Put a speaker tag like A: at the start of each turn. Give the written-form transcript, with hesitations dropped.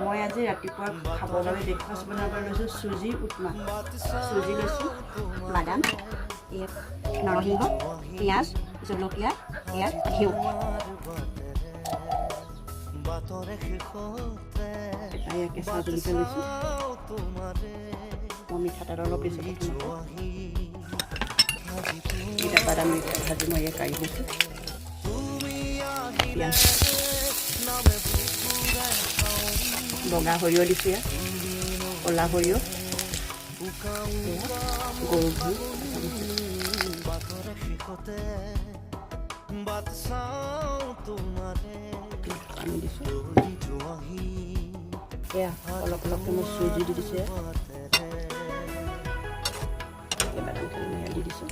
A: মই আজি ৰাতিপুৱা খাবৰ বাবে ব্ৰেকফাষ্ট বনাব লৈছোঁ চুজি উপমা। চুজি লৈছোঁ,
B: বাদাম, ইয়াত নৰসিংহ, পিঁয়াজ, জলকীয়া, ইয়াত ঘিউ।
A: এটা ইয়াত কেঁচা জলকীয়া লৈছোঁ। মই মিঠাতেল অলপ দিছোঁ প্ৰথমতে। এতিয়া বাদাম ভাজি মই ইয়াত কাঢ়ি লৈছোঁ। পিঁয়াজ, বগা সৰিয়হ দিছোঁ ইয়াত, ক'লা সৰিয়হ, এয়া গৰু ঘিউ এচামুচ দিছোঁ। পানী দিছোঁ। এয়া অলপ অলপকৈ মই চুজি দি দিছোঁ ইয়াত। এই বাদামখিনি মই ইয়াত দি দিছোঁ।